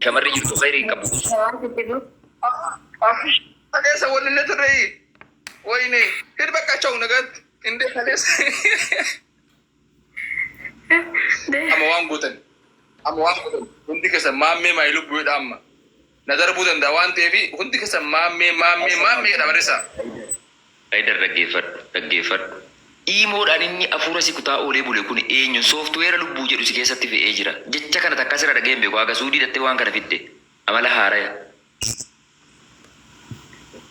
Shamarri jirtu khayrii hin qabu us. Waan sitti dhufu. Kaleessa walillee turre wayne hid bakka chaw nagatti inde kaleessa amma waan gootan amma waan gootan hundi keessan maammee maay lubbuu jedha amma na darbuu danda'a waan ta'eef hundi keessan maammee maammee maammee jedha barreessaa. Haydar dhaggeeffadhu dhaggeeffadhu. Iimoodhaan inni afuura si kutaa oolee bule kun eenyu sooftuweera lubbuu jedhu si keessatti fe'ee jira. Jecha kana takkaa sirraa dhaga'ee hin beeku. Haga suudii dhattee waan kana fidde. Amala haaraya.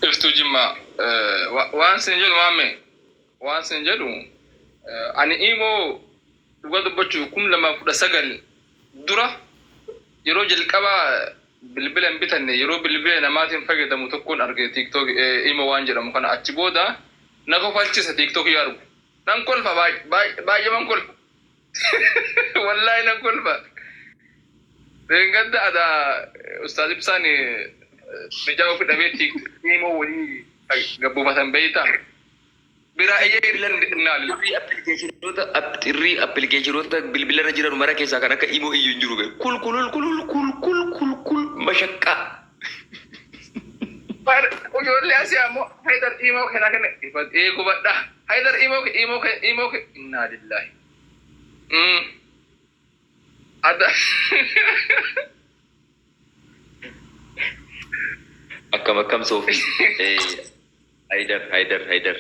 Iftuu Jimmaa waan sin jedhu maammee waan sin jedhu ani imoo dhugaa dubbachuuf 2019 dura yeroo jalqabaa bilbila hin bitanne yeroo bilbila namaatiin fayyadamu tokkoon arge TikTok imo waan jedhamu kana achi booda na kofalchisa TikTok yoo argu nan kolfa baay'eeman kolfa wallaahi nan kolfa Dheengadda ada Ustaaz Ibsaan mijaa ofi dhabee imo walii gabbuufatan beeytaa biraa iyyee innaa lillahi. Xirrii appilikeeshinoota xirrii appilikeeshinoota bilbila irra jiran mara keessaa kan akka imo iyyu hin jiru be. Kul kulul kulul kul kul kul kul mashaqqaa. Bar ijoollee asii ammoo Haydar imo kenaa kenne ee gubadha Haydar imo imo imo innaa lillahi. Adda. Akkam akkam Soofii. Haydar Haydar Haydar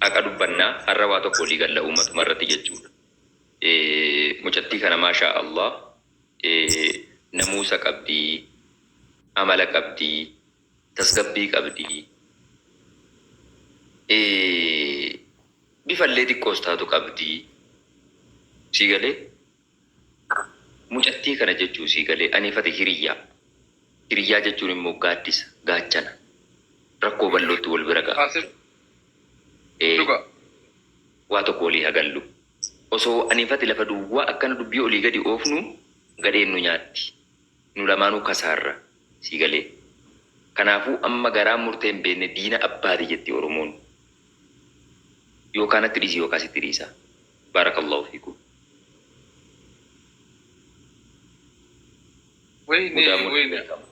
haqa dubbannaa har'a waa tokko walii galla uummatuma irratti jechuudha. Mucattii kana maashaa Allah namuusa qabdi, amala qabdi, tasgabbii qabdi. Bifallee xiqqoos taatu qabdi. Sii galee? Mucattii kana jechuu sii galee aniif ati hiriyyaa. Hiriyyaa jechuun immoo gaaddisa, gaachana. Rakkoo bal'ootti wal bira ga'a. Asif Ee, dhuga. waa tokko walii ha gallu. Osoo aniif ati lafa duwwaa akkana dubbii olii gadi oofnuu gadheen nu nyaatti. Nu lamaanuu kasaarra. Sii galee? Kanaafuu amma garaan murtee hin beekne diina abbaati jetti Oromoon. Yookaa natti dhiisi yookaa sitti dhiisa. Baarakallahu fiikum. Wayne Mudaa murtii wayne. beekama.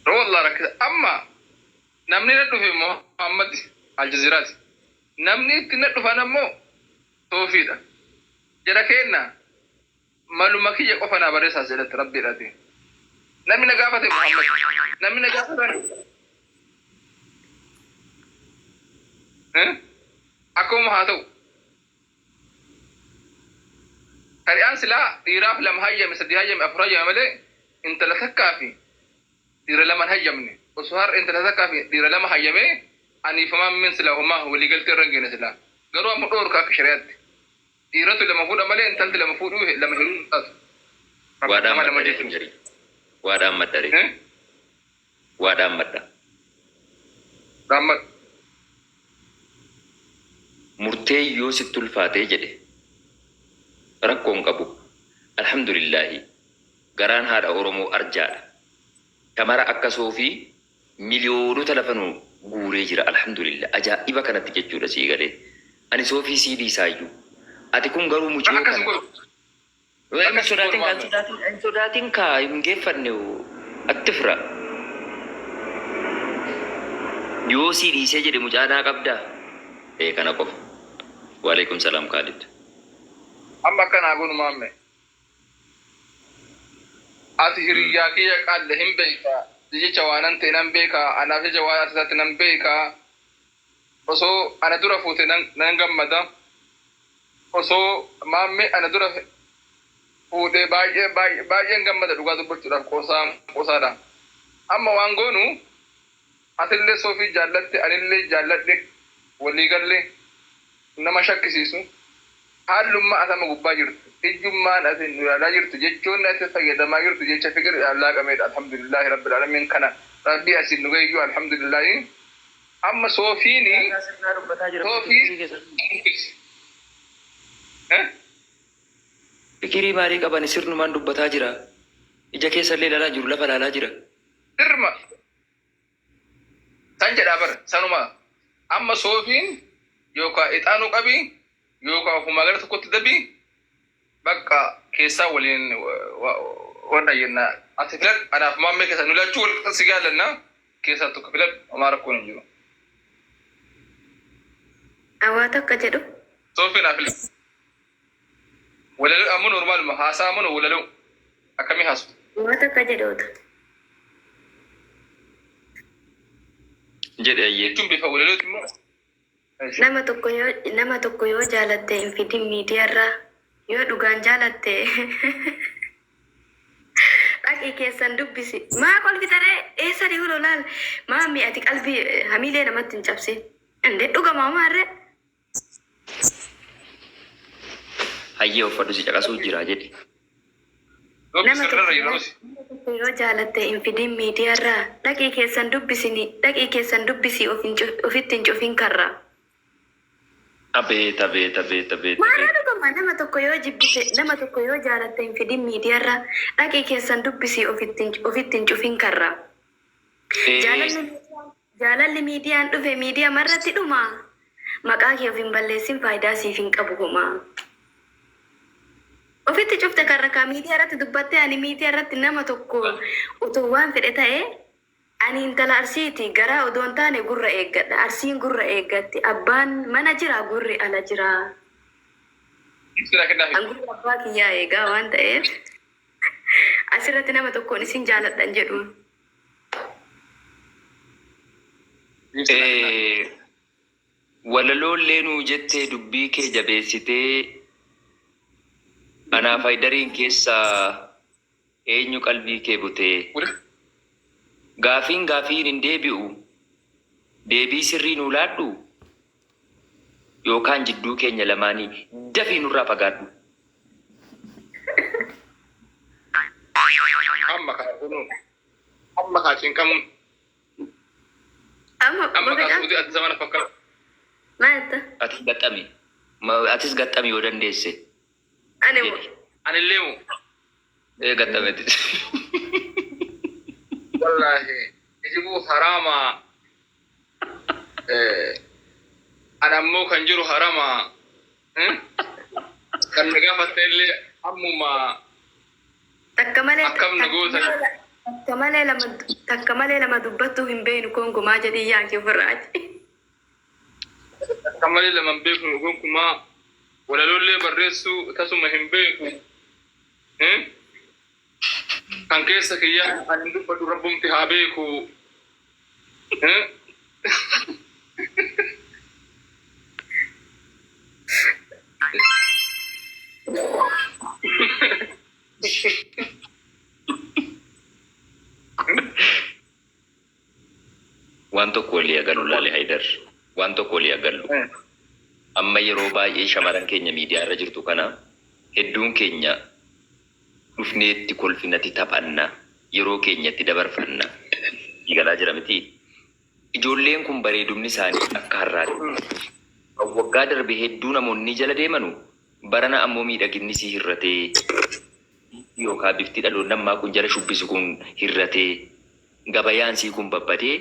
Wallah rakkisa. Amma namni na dhufe Muhammad Aljazeeraati. Namni itti na dhufan ammoo Soofiidha. Jara keenna Maluma kiyya qofa naa barreessaa as jalatti rabbiidhaati. Namni na gaafate Muhammad. Namni na gaafatan Eh? Akkuma haa ta'u. Shari'aan silaa dhiiraaf lama hayyame, sadii hayyame, afur hayyame malee intala takkaa fi dhiira lama hin hayyamne. Osoo har'a intala takkaa fi dhiira lama hayyamee anii fi maammiin silaa homaa waliigaltee irra hin geenne silaa. Garuu amma dhoorka akka shari'aatti. Dhiiratu lama fuudha malee intalti lama fuudhuu lama heerumuu hin taatu. Waa Nama lama dhaammadha ree jechuun. jarii. Waa dhaammadha ree. Eh? Waa dhaammadha. Dhaammadhu. Murtee yoo sitti ulfaatee jedhe rakkoo hin qabu. Alhamdulillaahi garaan haadha Oromoo arjaadha. Shamara akka Soofii miliyoonota lafa nu guuree jira alhamdulillah ajaa'iba kanatti jechuudha sii galee ani soofii sii dhiisaayyuu ati kun garuu muciyoo Akkas hin kana godhu. hin Akkas hin godhu sodaatin kaa hin maamme. sodaatin hin sodaatin kaa hin geeffanne attifra yoo sii dhiisee jedhe mucaa naa qabdaa ee kana qofa waalaikum salaam kaalid Amma akkana haa goonu maamme. Ati hiriyyaa kiyya qaalle hin beeyta, si jecha waanan ta'e nan beeka, anaaf jecha waan ati taate nan beeka. Osoo ana dura fuute nan nan gammada. Osoo Maammee ana dura fuudhe baay'ee baay'ee baay'een gammada dhugaa dubbachuudhaaf qoosaan qoosaadha. Amma waan goonu atillee Soofii jaallatte anillee jaalladhe walii galle nama shakkisiisu. Haallummaa ati amma gubbaa jirtu, ijjummaan ati nu ilaalaa jirtu, jechoonni ati fayyadamaa jirtu jecha fiqiriidhaan laaqameedha. Alhamdulillaahi Rabbil Aalamiin kana Rabbii asiin nu gaheyyuu Alhamdulillaahi. Amma Soofiini Siyaasaa sirnaa dubbataa jira Soofii fikirii keessatti. Eh? Fikirii maalii qabani sirnumaan dubbataa jira. Ija keessallee ilaalaa hin jiru lafa ilaalaa jira. Sirma San jedhaa bar sanuma amma soofiin yookaa ixaanuu qabi yookaa ofumaa gara tokkotti dabi bakka keessaa waliin Wanna jenna ati filadhu anaaf maammee keessa nu lachuu wal qixa si jaallanna keessaa tokko filadhu homaa rakkoon hin jiru. Awaa tokko jedhu. Soofii naa filadhu. Walaloo ammoo normaaluma haasaa ammoo walaloo akkamii haasu. Waa tokko jedhuuta. Jedhe ayyee. Jechuun bifa walalooti immoo. Nama tokko yoo jaalatte hin fidin miidiyaarraa, yoo dhugaan jaalatte dhaqii keessan dubbisi. Maa kolfitaree eessa dhi'uu laal maammi ati qalbii hamiilee namatti hin cabsin. Indee dhugamaa maarree. Hayyee uffadhu si caqasuu jira jedhe. Soofii sirriirra yeroo si. Nama tokko yoo jaalatte hin fidin miidiyaarraa, dhaqii keessan dubbisini, dhaqii keessan dubbisi, ofitti hin cufin karraa. Abeet abeet abeet abeet Maarraa abeet. dhugama nama tokko yoo jibbite, nama tokko yoo jaalatte hin fidin miidiyaarraa, dhaqii keessan dubbisi, ofitti hin cufin karraa. Jaalalli miidiyaan dhufe miidiyaa marratti dhuma. Maqaa kee of hin balleessin, faayidaa siif hin qabu homaa. Ofitti cufte karra kaa miidiyaa irratti dubbattee. Ani miidiyaa irratti nama tokko utuu waan fedhe ta'e, ani intala Arsiiti, garaa odoo hin taane gurra eeggadha. Arsiin gurra eeggatti. Abbaan mana jira, gurri ala jira. Sirraa kennaafi. An gurra abbaa kiyyaa eegaa waan ta'eef asirratti nama tokkoon isin jaaladhan jedhu. Walaloollee nuu jettee dubbii kee jabeessitee anaaf Haydariin keessaa eenyu qalbii kee butee? Gaafiin gaafiin hin deebi'u. Deebii sirrii nuu laadhu yookaan jidduu keenya lamaanii dafii nurraa fagaadhu. Amma kaa kunuu amma kaa cinqamuun Amma amma kaa boqocaa suutii ati zamana fakkaatu. Maal jetta? Atis gaxxami. Atis gaxxami yoo dandeesse. Ani Jedhi. Anillee moo? Ee, gaxxameeti. Wallaahi kijibuu haraama. Ana ammoo kan jiru harama. Kan na gaafatte illee ammuma. Takka malee Akkam na goota? Takka malee lama dubbattuu hin beeknu gonkumaa jedhii yaaki ofirraati. Akka malee lama hin beeknu gonkumaa, walalollee barreessuu tasuma hin beeku. Kan keessa kiyyaa ani hin dubbadhu, rabbumti haa beeku. Waan tokko walii agallu laale Haydar. Waan tokko walii agallu. Amma yeroo baay'ee shamaran keenya miidiyaa irra jirtu kana hedduun keenya dhufneetti kolfinatti taphanna. Yeroo keenyatti dabarfanna. Galaa jira miti. Ijoolleen kun bareedumni isaanii akka har'aati. Waggaa darbe hedduu namoonni jala deemanu barana ammoo miidhaginni sii hirratee yookaan bifti dhaloonni ammaa kun jala shubbisu kun hirratee, gabayaan sii kun babbadee,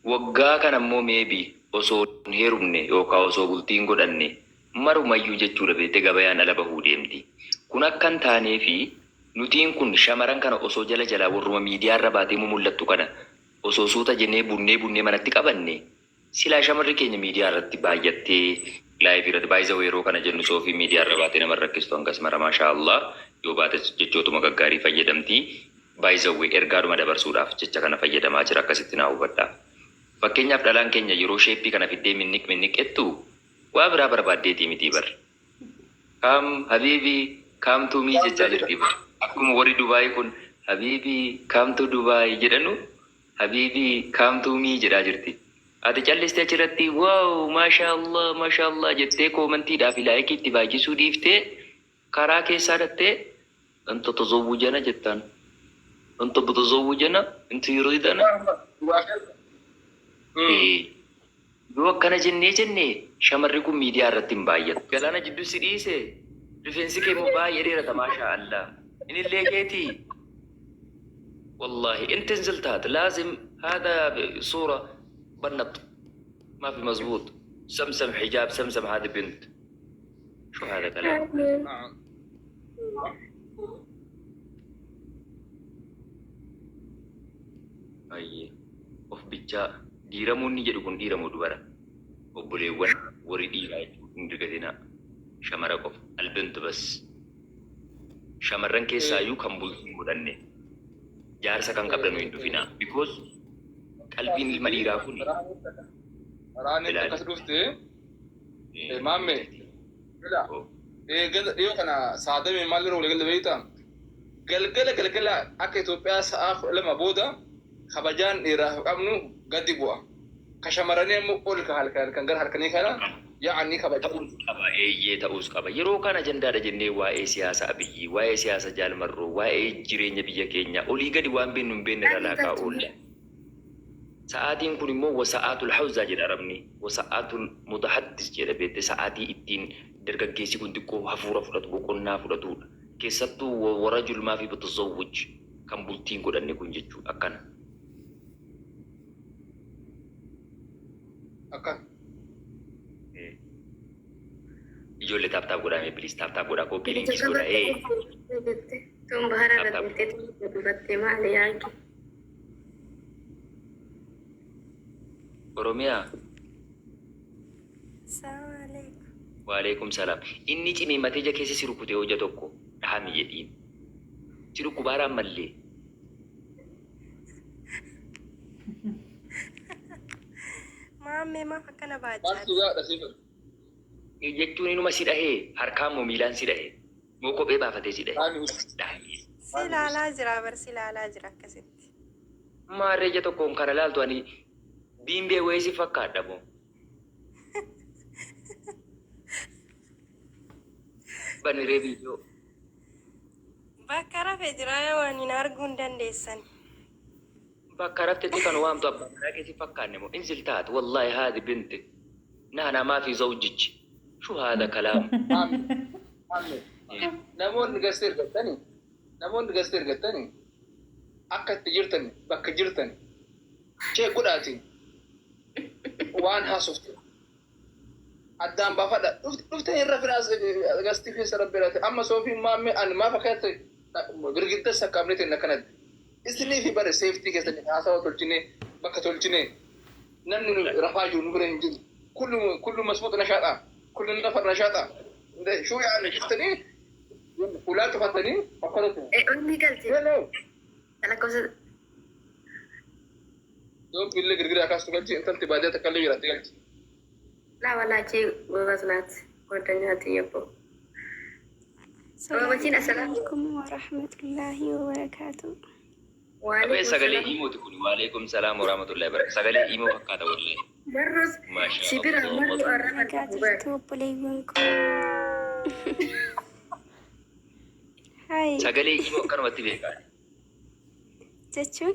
waggaa kana ammoo maybe osoo hin heerumne yookaan osoo bultii hin godhanne marumayyuu jechuudha beektee gabayaan ala bahuu deemti. Kun akka hin taanee fi nutiin kun shamaran kana osoo jala jalaa warruma miidiyaa irra baatee mul'attu kana osoo suuta jennee bunnee bunnee manatti qabanne, silaa shamarri keenya miidiyaa irratti baay'attee live irratti baay'isa. Yeroo kana jennu soofii miidiyaa irra baatee nama rakkistu hangas mara, maashaa Allah, yoo baate jechootuma gaggaarii fayyadamti. Baay'isawwee ergaadhuma dabarsuudhaaf jecha kana fayyadamaa jira, akkasitti naa hubadhaa. Fakkeenyaaf dhalaan keenya yeroo shape kana fiddee minniq minniqettu waa biraa barbaaddeetii mitii bar. Come habiibii, come to me jechaa jirti bar. Akkuma warri Dubaayii kun "habiibii, come to Dubaay" jedhanu, "habiibii, come to me" jedhaa jirti. Ati callistee achirratti "wow, maashaa Allah, maashaa Allah" jettee commentiidhaa fi like itti baay'isuu dhiiftee karaa keessaa dhattee "inta tazawwujana" jettaan. "Inta bitazawwujana, inta yuridana." Yoo akkana jennee jennee shamarri kun miidiyaa irratti hin baay'atu. Galaana jidduu si dhiise, rifeensi kee immoo baay'ee dheerata, maashaa Allah. Inillee keetii. والله انت نزلت هذا لازم هذا صورة بنط ما في مزبوط، سمسم حجاب سمسم، هذه بنت، شو هذا كلام؟ Hayyee. Of bichaa diiramuun ni jedhu kun dhiira moo dubara? Obboleewwan warri dhiiraa jechuun hin dagatinaa. Shamara qofa. Albintu bas. Shamarran keessaayyuu kan bultii hin godhanne. Jaarsa kan qabdanu hin dhufinaa. Because qalbiin ilma dhiiraa kun Raaniin ilaali. Akkas dhufte maamme ila eegala dhiyoo kana saadame maal irra waliigalle beektaa? Galgala galgala akka Itoophiyaa sa'aa 12 booda kabajaan dhiiraaf qabnu gadi bu'a. Ka shamarranii ammoo ol ka halkan halkan gara halkanii kana yaa'anii kabajaa. Ta'uus qaba, eeyyee ta'uus qaba. Yeroo kaan ajandaadha jennee waa'ee siyaasa Abiyyii, waa'ee siyaasa Jaal Marroo, waa'ee jireenya biyya keenyaa olii gadi waan beeknu hin beekne irra laaqaa oolla. Sa'aatiin kun immoo wa sa'aatul hawzaa jedha Arabni, wa sa'aatul mutahaddis jedha beekte sa'aatii ittiin dargaggeessi kun xiqqoo hafuura fudhatu, boqonnaa fudhatuudha. Keessattuu wa wa rajul maafi mutazawwij kan bultii hin godhanne kun jechuudha akkana. Akkan. Ijoollee tap tap godhaa mee please tap tap godhaa copy linkis godhaa ee. Tun bahara Tap irra tap. deemtee tun dubattee maali yaanki. Oromiyaa. Assalamu alaikum. Waaleykum salaam. Inni cimiimatee ija keessa si rukute hoo ija tokko dhahami jedhiin. Si dhukkubaara ammallee. Maammee maaf akkana Maaltu baaccaati? gaadha siif? Jechuun inuma si dhahee harkaan moo miilaan si dhahe moo kophee baafatee si dhahe Maali us? dhahami. Si ilaalaa jira bar si ilaalaa jira akkasitti. Maarree ija tokkoon kana laaltu ani biimbee wayii si fakkaadha moo. Bani ree viidiyoo. Bakka rafe jira waan hin arguu hin dandeessan. Bakka raftetti kan waamtu abbaa manaa kee si fakkaanne moo inzil taat wallahi haadhi binti nahna maafi zawjich shu haadha kalaam. Maamme. Maamme. Namoonni gastee ergattani. Namoonni gastee ergattani. Akka itti jirtan bakka jirtan. Chee godhaati. Waan haasofte. Addaan baafadha. Dhuftee hin rafin as gastii keessa rabbi laate. Amma soofiin maammee ani maaf akkatti girgidda sakkaabne ta'e akkanatti. Isinii fi bare seeftii keessatti haasawa tolchine bakka tolchine namni nu rafaa jiru nu bira hin jiru. Kullu kullu masbuut nashaadha. Kullu nafar nashaadha. Shuu yaa'an jettanii ulaa cufattanii akkanatti. Onni galche. Hello. Lakkoofsa Doobbi illee girgira akkas galchi intalti baadiyyaa takka illee jiraatti galchi. Laa walaa ጎበዝ ናት ጓደኛ ትየቦ Salaamu Wabachiin asalaam. alaikum warahmatullaahi wabarakaatu. Qabee Waalaikum sagalee salaam. imooti kun waalaikum salaam warahmatullahi wabarakatuh. Sagalee imoo fakkaata wallahi. Marrus Maasha si bira Allah. marru arraba Nagaa jirtu obboleewwan koo. Hayi Sagalee imoo akkanumatti beekaa. jechuun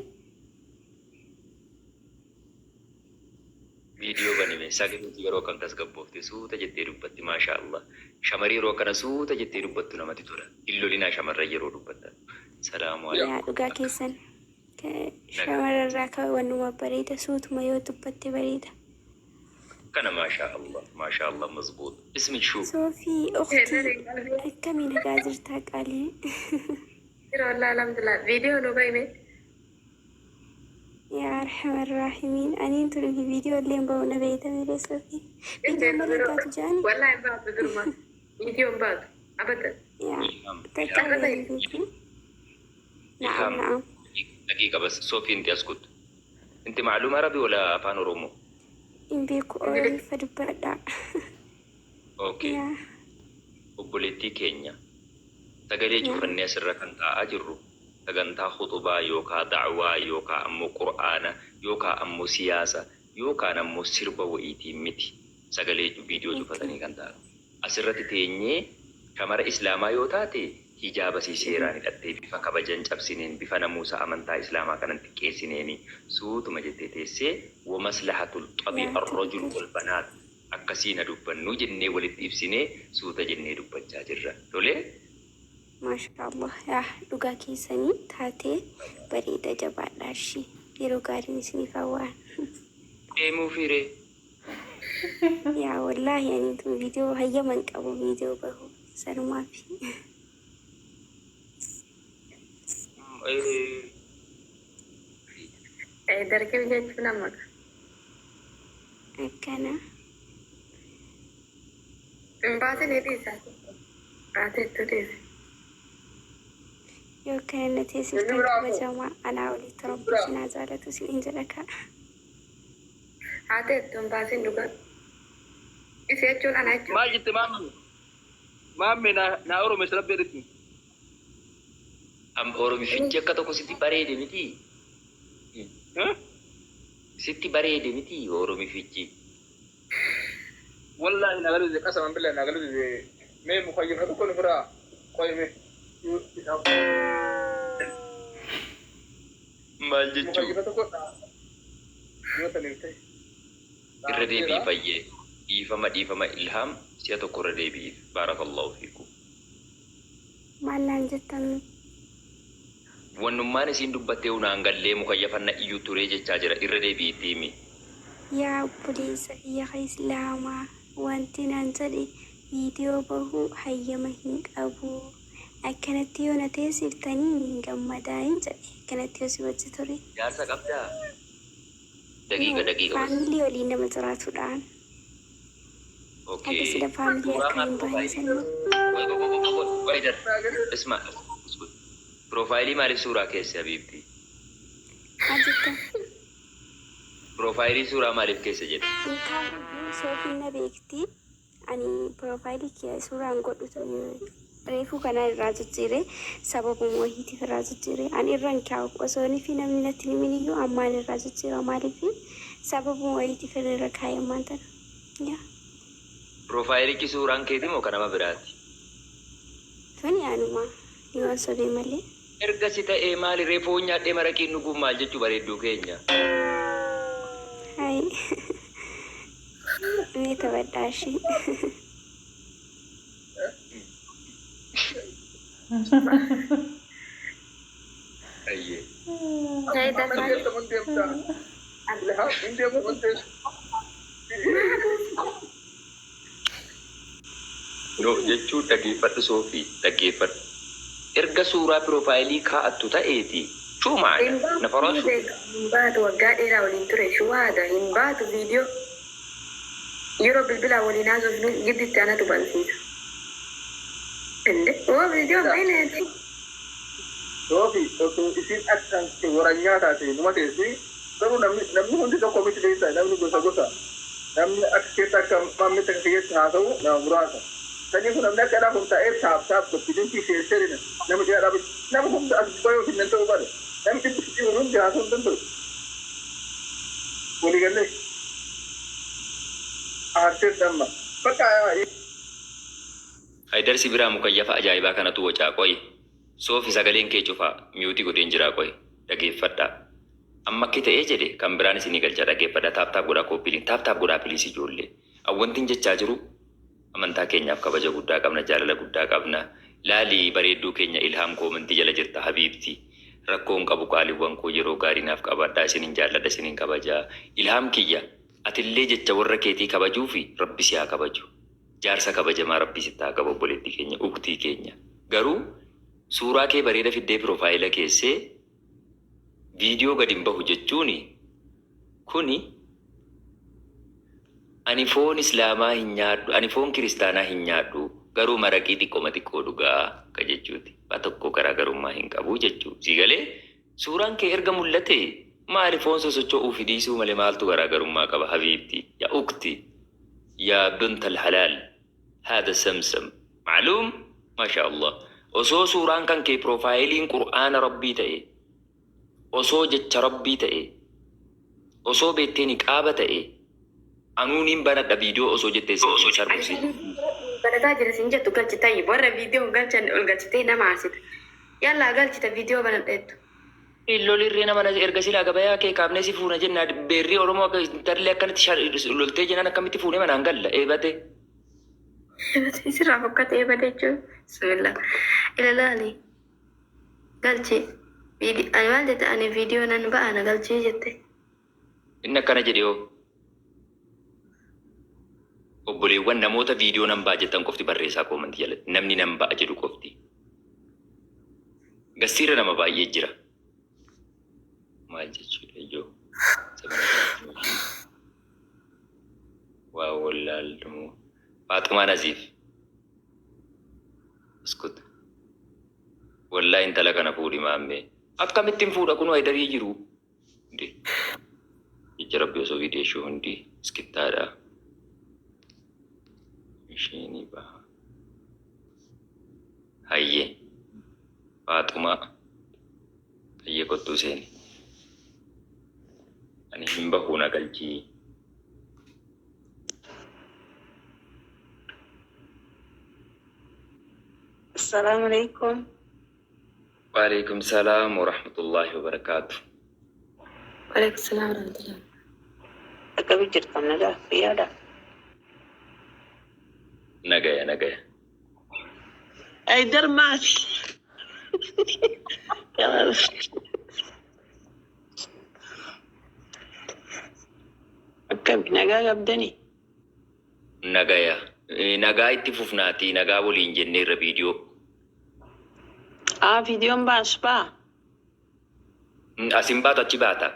Viidiyoo banime sagalee yeroo akkam tasgabboofte suuta jettee dubbatti maasha Allah. Shamarri yeroo akkana suuta jettee dubbattu namatti tola. Hin lolinaa shamarran yeroo dubbattan. Salaamu yaa alaikum. dhugaa keessan shamararraa kaawwannuma bareeda suutuma yoo dubbatte bareeda. Kana maasha Allah maasha Allah mazbuut. Ismi shuu. Soofii ukhtii akkamii nagaa jirtaa qaalii? Jira wallahi alhamdulillah. Viidiyoo nu bahime. Yaa arhamar raahimiin aniin tun viidiyoo illee hin bahu na beeyta miree Soofii. Viidiyoo malee taatu jaani? Wallahi hin baatu duruma. Viidiyoo hin baatu. Abadan. Yaa Ilham. takka Ilham. hin beeku. Na'am Ilham. na'am. دقيقة بس صوفي انت اسكت انت معلوم عربي ولا افان oromoo؟ Hin beeku Oromiffa dubbadhaa. Okay. Yaa Obboleettii keenya sagalee na'am. cufannee asirra kan taa'aa jirru sagantaa khutubaa yookaa da'waa yookaa ammoo qur'aana yookaa ammoo siyaasa yookaan ammoo sirba wa'iitiin miti sagalee viidiyoo Okay. cufatanii kan taa'an. Asirratti teenyee shamara islaamaa yoo taate hijaaba sii seeraan hidhattee bifa kabajan cabsineen bifa namuusa amantaa islaamaa kanan xiqqeessineeni suutuma jettee teessee wa maslahatul xabi Yaa arrajul tukkul. wal banaat akkasiin ha dubbannuu jennee walitti ibsinee suuta jennee dubbachaa jirra. Tolee? Maashaa Allah yaa dhugaa keessanii taatee bareeda jabaadhaa ishii yeroo gaariin isiniif hawwaa. Deemuu fiiree. Yaa wallaahi ani tun viidiyoo hayyama hin qabu viidiyoo bahu sanumaaf. Dargee jechuun amma. Akkana. Hin baasin dhiisa. Baateettu dhiisa. Yoo akkana na teessiftan kabajamaa anaa olitti Rabbi isin haa jaalatu isiniin jedha kaa. Haa teettu hin baasin dhugaa. Isi jechuun ana jechuudha. Maal jette maamme? Maamme naa Oromees rabbi jedhetti. Oromifichi akka tokko sitti bareede miti. Sitti bareede miti Oromifichi. Wallaahi naa galuu dide, qasaman billahi naa galuu dide. Mee mukayyifa tokko nu biraa qoyme. Maal jechuu? Mukayyifa tokko yoo saniif ta'e. Irra deebi'i fayyee. Dhiifama, dhiifama Ilhaam, si'a tokko irra deebi'iif. Baarakallahu fiikum. Maal naan jettan? Wannummaan isiin dubbattee naan gallee mukayyafanna iyyuu turee jechaa jira. Irra deebi'i itti himi. Yaa obboleessa kiyya ka Islaamaa, wanti naan jedhe viidiyoo bahuu hayyama hin qabu. Akkanatti yoo na teessiftanii niin gammadaa hin jedhe. Akkanatti yoo si wajji ture. Jaarsa qabdaa? Daqiiqa daqiiqa bas. Faamilii waliin nama jiraatudhaan. Okay. Akka sila faamilii Suuraa akka maal hin baane piroofaayilii? sanii. Qoy qoy qoy qoy qoy dar. Isma. Piroofaayilii maaliif suuraa keesse habiibti? Maal jettan? Piroofaayilii suuraa maaliif keessa jedhe? Hin kaa'u, Soofiin na beekti. Ani piroofaayilii kiyya suuraan godhu reefuu kana irraa jijjiire, sababuma wahiitiif irraa jijjiire. Ani irra hin kaa'u, osoo fi namni natti hin himin iyyuu ammaan irraa jijjiira. Maaliif? Sababuma wahiitiif irra kaa'e ammaan tana. Yaa. Piroofaayilichi suuraan keeti moo kan nama biraati? Tuni anuma yoon sobee malee. Erga si ta'ee maali reefuu nyaadhee maraqiin dhuguun maal jechuu bareedduu keenya? Hai. Mee taphadhaa ishee. Ayyee. Hin deemta mun deemta. Hin deemta mun deemta. No jechuun dhaggeeffadhu Soofii, dhaggeeffadhu. Erga suuraa piroofaayilii kaa'attu ta'eeti. Shuumaadha. Hin baatu. Nafaraa Hin baatu, waggaa dheeraa waliin ture shuwaada hin baatu viidiyoo. Yeroo bilbilaa waliin haasofnu gidditti anatu bansiisa. Inde oo viidiyoo mayineeti. Soofi osoo isin akkan waranyaa taate numa teessi, garuu namni hundi tokko miti beektaa, namni gosa gosa, namni akka keessa akka maammitti akka keessa haasa'u nama muraasa. Sanii kun namni akka dhaa kun taa'ee taaf taaf godhi sheesseerina nama jira dhaabbatu nama hunda as gubbaa yoo finnan ta'uu baate namni dhibbi sitti hundi haasa'uu hin danda'u. Walii galee aartee damma bakka. Hayidarsi biraa mukayyafa ajaa'ibaa kanatu wacaa qoyi. Soofi, sagaleen kee cufaa, mute godheen jiraa, qoyi. Dhageeffadhaa. Amma akki ta'ee jedhe kan biraan isinii galcha, dhageeffadhaa. Tap tap godhaa, copy link tap tap godhaa please ijoollee. Awwantiin jechaa jiru amantaa keenyaaf kabaja guddaa qabna, jaalala guddaa qabna. Laalii bareedduu keenya Ilhaam, comment jala jirta habiibti. Rakkoon qabu qaaliiwwan koo, yeroo gaarii naaf qabaadhaa, isinin jaalladha, isinin kabajaa. Ilhaam kiyya, atillee jecha warra keetii kabajuu fi Rabbi si haa kabaju. Jaarsa kabajamaa Rabbi sitti haa qabu, obboleettii keenya, uktii keenya. Garuu suuraa kee bareeda fiddee piroofaayila keessee viidiyoo gadi hin bahu jechuuni kuni ani foon islaamaa hin nyaadhu, ani foon kiristaanaa hin nyaadhu, garuu maraqii xiqqooma xiqqoo dhugaa akka jechuuti. Waa tokko garaagarummaa hin qabu jechuu. Si galee suuraan kee erga mul'ate maali foon sosocho'uu fi dhiisuu malee maaltu garaagarummaa qaba habiibti? Yaa ukti, yaa bint alhalaal, haada samsam macluum, maasha Allah. Osoo suuraan kan kee piroofaayiliin qur'aana Rabbii ta'e, osoo jecha Rabbii ta'e, osoo beektee niqaaba ta'e, anuuniin banadha viidiyoo osoo jettee sin sarbusi. Banataa jira sin jettu galchi ta'i, warra viidiyoo hin galchan ol galchitee nama aarsita. Yallaa galchita viidiyoo banadheettu. Lolirree nama erga silaa gabayaa kee kaafnee si fuuna jennaa, beerrii Oromoo akka intalli akkanatti loltee jennaan akkamitti fuunee manaan galla eebate. Sirraa fokkatee eebate jechuun. Bismillah. Ilaalaali. Galchi. Ani maal jette? Ani viidiyoo nan ba'a, na galchii jette. Inni akkana jedhe hoo. Obboleewwan, namoota viidiyoo nan ba'a jettan qofti barreessaa comment jalatti, namni nan ba'a jedhu qofti. Gassiirra nama baay'ee jira. Maal jechuudha ijoo? Waa wallaallumu. Faaxumaa Naziif. Iskut. Wallahi intala kana fuudhi maammee. Akkamittiin fuudha kunoo Haydarii jiru. Hundi. Jecha rabbi osoo viidiyoo hundi iskittaadha. Isheenii baha. Hayyee. Faaxumaa. Hayyee kottuu seeni. Ani hin bahuu na galchii. Assalamu alaikum. Waalaikum salaam wa rahmatullahi wa barakaatu. Waalaikum salaam wa rahmatullah. Akkami jirtan nagaa fayyaadha? Nagaya nagaya. Haydar maali? Akkami nagaa qabdanii? Nagaya. Nagaa itti fufnaatii nagaa waliin jenneerra viidiyoo. Aa viidiyoon baas baa. Asin baatu achi baata.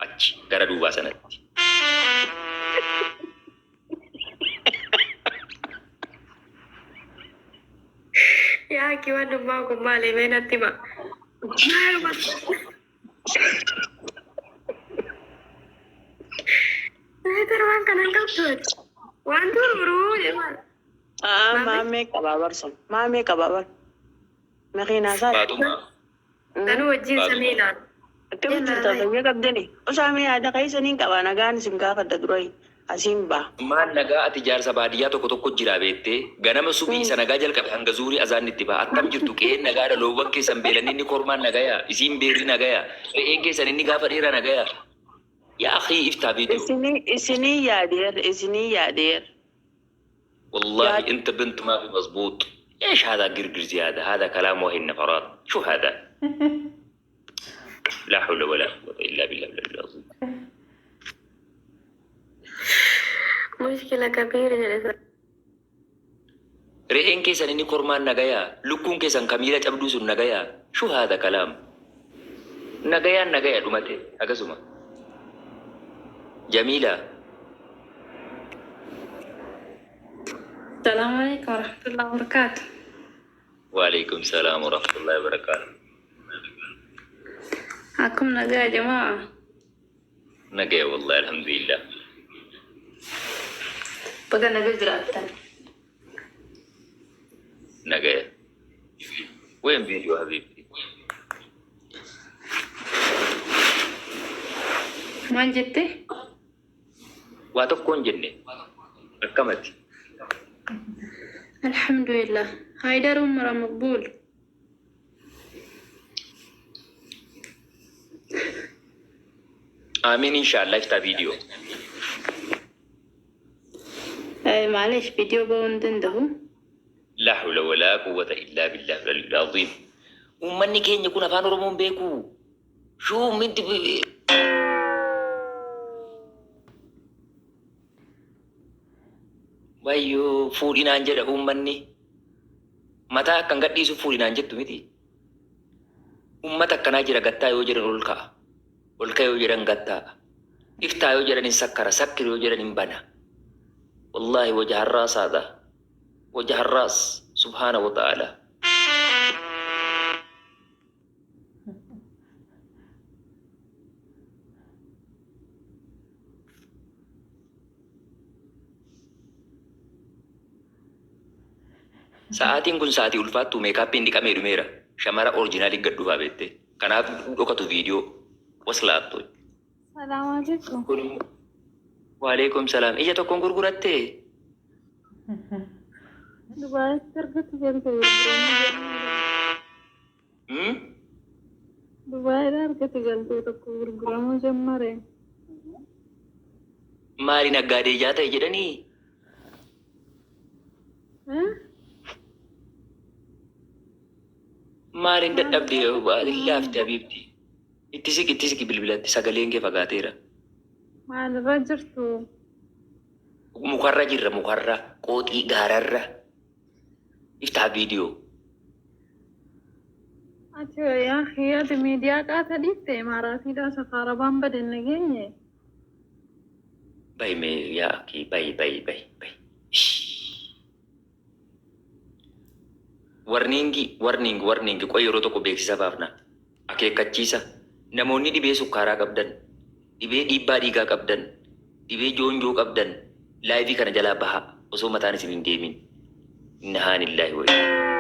Achi gara duubaa sanatti. Yaa akki waan dhummaa kun maali mee natti hima. Maaluma. Meetar waan kana hin qabdu ati. Waan tururuu jedhu. Aa Maamee? maamee qabaa barsun. Maamee qabaa bar. Makiinaa isaa. Faaxumaa. Sanuu wajjin samii Faaxumaa. ilaala. Akkami Yallaa jirta laay. fayyaa qabdanii? Osaamee yaada keessaniin qabaa nagaan isin gaafadha durai asiin baa. Maal nagaa ati jaarsa baadiyyaa tokko tokko jira beektee ganama subii isa nagaa jalqabe hanga zuurii azaan itti ba'a. Attam jirtu qe'een nagaadha loowwan keessan beelan inni kormaan nagaya isiin beerri nagaya re'een keessan inni gaafa dheeraa nagaya. Yaa akhii iftaa viidiyoo. Isinii isinii yaadeer isinii yaadeer. والله Yaad انت بنت ما في مزبوط ايش هذا قرقر زياده هذا كلام وهي النفرات شو هذا لا حول ولا قوه الا بالله العلي العظيم. Mushkila kabiira jedhe. Re'een keessan inni kormaan nagayaa lukkuun keessan kamiila cabduu sun nagayaa شو هذا كلام nagayaan nagaya dhumate akkasuma Jamiila. السلام عليكم ورحمة الله وبركاته. وعليكم السلام ورحمة الله وبركاته. Akkam nagaa يا جماعة؟ Nagaya والله الحمد لله. Baga nagaa jiraattan. Nagaya. وين فيديو حبيبتي؟ Maal jette? Waa tokkoon jenne akkamati. الحمد لله. هايدر عمره مقبول. Amiin inshaallah iftaa viidiyoo. آه معلش فيديو بون دنده. لا حول ولا قوة إلا بالله العلي العظيم. Uummanni keenya kun afaan Oromoon beeku. Shuu minti wayyoo fuudhinaan jedha uummanni. Mataa akkan gadhiisu fuudhinaan jettu miti. Uummata akkanaa jira gattaa yoo jedhan ol ka'a. Ol ka'a yoo jedhan gattaa. Iftaa yoo jedhan hin sakkara. Sakkir yoo jedhan hin bana. Wallaahi waja harraas haadha. Waja harraas subhaana wa ta'ala. Sa'aatiin kun sa'aatii ulfaattuu meekaappiin dhiqamee dhumeera. Shamara oriijinaalii gad dhufaa beekte. Kanaaf dhokatu viidiyoo. Waslaattu. السلام عليكم. Kun immoo Waalaikum salaam. Ija tokkoon gurgurattee? Dubaayatti argatu galte gurguramuu Hmm? Dubaayidha argate galtee tokko gurguramuu jammare. Maali naggaadee ijaa ta'e jedhanii? Maaliin dadhabdee laafte habiibti. Itti siqi itti siqi bilbilatti sagaleen kee fagaateera. Maalirra jirtu? Mukarra jirra mukarra qooxii gaararra. Iftaa viidiyoo. Ati yaa ati miidiyaa qaata dhiifte imaaraatiidhaa safaara baan baden nageenye. Bayi mee yaa akii bayi bayi bayi bayi. Ishii. Warniingi warning warning qoy yeroo tokko beeksisa baafna. Akeekkachiisa namoonni dhibee sukkaaraa qabdan, dhibee dhiibbaa dhiigaa qabdan, dhibee joonjoo qabdan live kana jalaa bahaa osoo mataan isin hin deemin. Innahaanillaahi wa innaa.